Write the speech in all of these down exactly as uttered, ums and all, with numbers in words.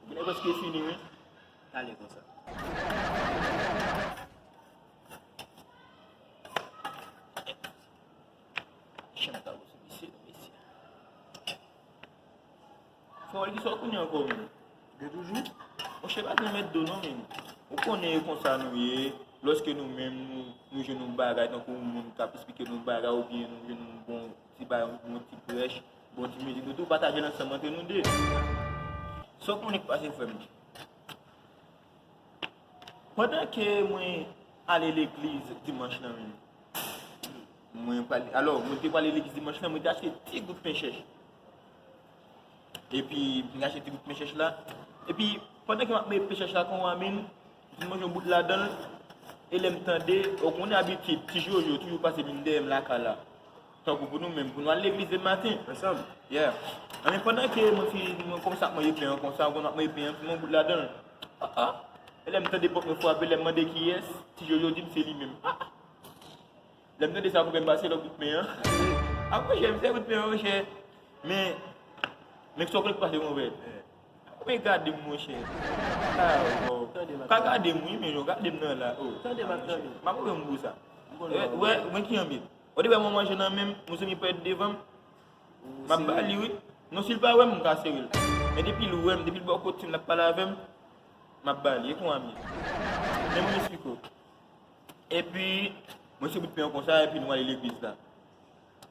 Ou genlè prèske fini, wi. Talè konsa. Chanm ta wè sou misye, non, mesye. Fò wè ki sa w konnen ankò, menm. De toujou. Monchè, pa gen mèt do, non, menm. Ou konnen e konsa nou ye. Lòske nou menm, nou, nou jwenn yon bagay, tankou yon moun k ap esplike nou yon bagay, oubyen nou jwenn yon bon ti bagay, yon bon ti prèch, bon ti mizik, nou tou pataje l ansanm antre nou de. Sa w konnen k pase, frè m? Pandan ke mwen ale legliz dimanch lan menm, mwen pral, alò, mwen te prale legliz dimanch lan, mwen te achte ti gout pen chèch. Epi, mwen achte ti gout pen chèch la, Epi, pandan ke m ap mete pechèch la konsa, min, m fin manje yon bout ladan l, e lè m tande, ou konnen abitid, ti Jojo toujou pase vin dèyè m lakay la. Tankou pou nou menm, pou nou al legliz demen maten. Ansanm. Yeah. Anben, pandan ke mwen fin, mwen kòmanse ap manje pen an konsa, mwen ap manje pen an, m fin manje yon bout ladan l. Ah, ah. E lè m tande pòt mwen frape, lè m mande kiyès, ti Jojo di m se li menm. Ah, ah. Lè m tande sa, konpè m pase lòt bout pen an. Ah, monchè, m fè bout pen an, monchè. Men, men sa w konn k pase, monchè. Konpè gade m, monchè. Ah, oh. Ka gade m, wi, men non, gade m nan la. Oh, tande m ap tande. M ap ouvè m pou sa. Wè, wè, mwen ki anmye. Ou te wè mwen manje nan men m, yon zanmi pèdi devan m. M ap ba li, wi. Non, si l pa wè m, m ka sere l. Men depi l wè m, depi l bò kote m, l ap pale avè m, m ap ba li. E konsa m ye. Men mwen esplike w. Epi, mwen se bout pen an konsa, epi nou ale legliz la.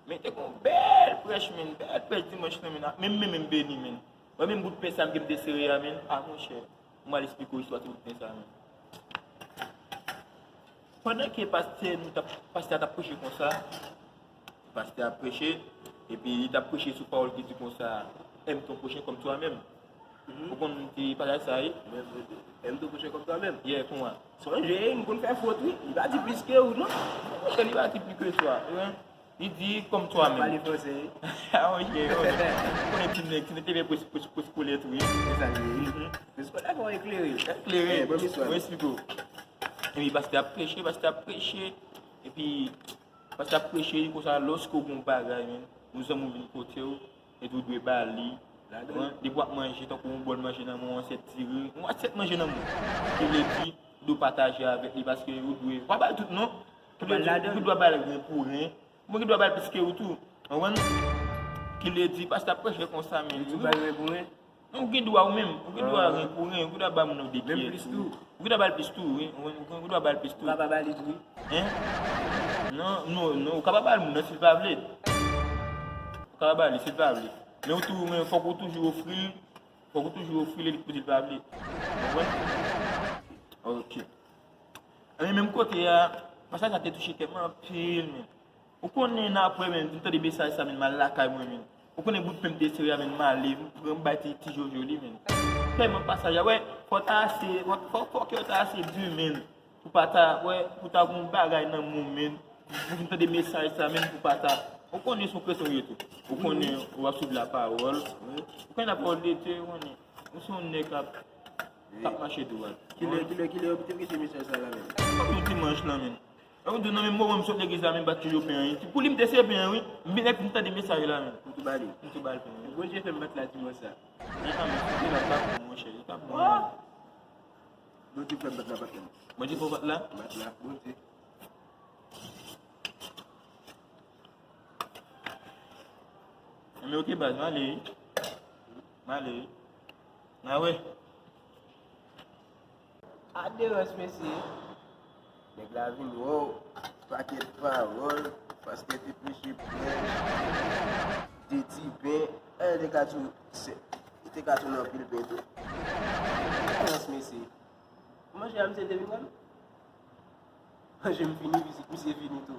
Men te gon bèl prèch, men, bèl prèch dimanch lan, men, men, men, men beni, men. Mwen menm bout pen sa m ke m te sere a, men, a monchè, m al esplike w istwa ti bout pen sa, men. Pandan ke pastè nou t ap, pastè a t ap preche konsa, pastè a ap preche, epi li t ap preche sou pawòl ki di konsa, aime ton prochain comme toi-même. Ou konn ti pasaj sa, wi? Aime ton prochain comme toi-même. Yeah, konsa. Sonje, nou konn fè fot, wi. Li pa di plis ke ou, non. Monchè, li pa di plis ke twa. Li di comme toi-même. Pale fransè, wi. Ah, monchè, ou konnen ti nèg, ti nèg te vle pwes, pwes, pwes kolè tou, wi. Se sa li ye. Pwes kolè fò eklere. Eklere. Bon, misye. Mwen esplike w. Epi pastè ap preche, pastè ap preche. Epi pastè ap preche, li konsa, lòske w gen yon bagay, men, yon zanmi w vin kote w, epi w dwe ba li. Depi w ap manje, tankou yon bòl manje nan men w, yon asyèt diri, yon asyèt manje nan men w. Ki vle di, ou dwe pataje avèk li, paske ou dwe, w pa ba l tout, non. Ou dwe ba l ren pou ren. Ou gen dwa ba l plis ke ou tou. Ou konprann? Ki vle di, pastè ap preche konsa, men. Li tou ba l ren pou ren? Non, ou gen dwa ou menm. Ou gen dwa ren pou ren. Ou gen dwa ba moun nan de pyè tou. Ou gen dwa ba l plis tou, wi. Ou gen dwa ba l plis tou. Ou ka pa ba li tou, wi. Hein? Non, non, non. Ou ka pa ba l moun nan si l pa vle. Ou ka pa ba li si l pa vle. Men ou tou, men fòk ou toujou ofri l. Fòk ou toujou ofri l pou si l pa vle. Ou konprann? Ok. Anben, menm kote a, pasaj sa te touche kè m anpil, men. Ou konnen, apre, men, m tande mesaj sa, men, m al lakay mwen, men. Ou konnen bout pen m te sere a, men, m ale, m pran, m bay ti, ti Jojo li, men. Tèlman pasaj la, wè, fò w ta ase, fò, fò, fò kè w ta ase di, men, pou pa ta, wè, pou ta gon bagay nan men w, men, pou vin tande mesaj sa, men, pou pa ta, ou konnen se yon kretyen ou ye tou. Ou konnen, w ap swiv lapawòl. Ou konnen lapawòl de Dye, ou konnen. Ou se yon nèg k ap, k ap mache dwat. Kilè, kilè, kilè yo te preche mesaj sa la menm? Kòm yon dimanch lan, men. Mwen di w nan menm moman m sot legliz la, men m pa t toujou pen anyen. Pou li, m te sere pen an, wi. M vin epi m tande mesaj la, men. M tou ba li. M tou ba l pen an, wi. Bondye fè m bat la dimanch sa. Men, a, men, sou la, li t ap bon, monchè. Li t ap bon. Bondye fè m bat la, bat la. Bondye fè w bat la? Bat la, Bondye. Men, ok, baz, m ale, wi. M ale, wi. N a wè. A derans, mesye. Nèg la vin, wow, pakèt pawòl, pastè te preche prèch, de ti pen, eh, li te ka tou, se, li te ka tou nan anpil pen tou. A derans, mesye. Manje a misye te vin wè m? Manje m fini, pitit misye fini tou.